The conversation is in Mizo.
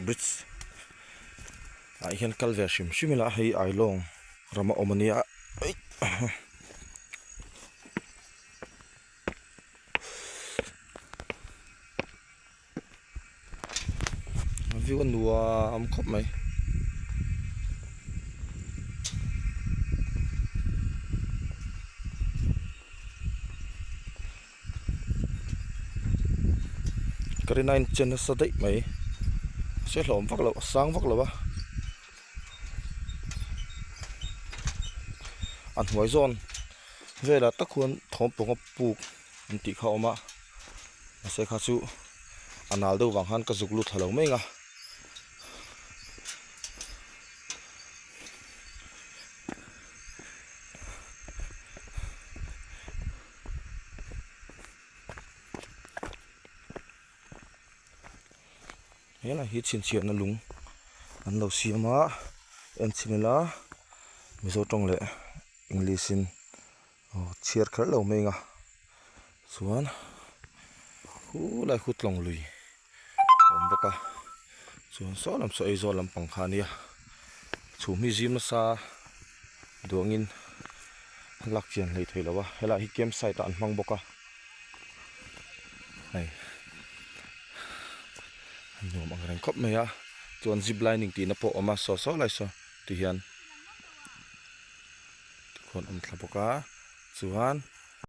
Bridge ah hian kal ve hrim hrim ila hei Ailawng ram a awm ania eih view a nuam khawp mai. Ka rin a inchen nasa daih mai se hlawm vak loh a sang vak lo a a hnuai zawn velah tak khuan thawmpawnga puk an tih kha a awm a mahse kha chu a nal deuh vang khan ka zuk lut thla lo mai ang a. Helai hi chhinchhiahna lung an lo siam a en chhin ila mizo tawng leh english in aw chhiar kher lo mai ang a chuan khulai khu tlawng lui a awm bawk a chuan saw lam saw Aizawl lampang kha a nia chhum hi zim nasa duangin lak chian hleih theih loh a helai hi camp site ah an hmang bawk a hei a nuam ang reng khawp mai a chuan zip lining tih na pawh a awm a saw saw lai saw ti hian tikhuan a awm thla bawk a chuan.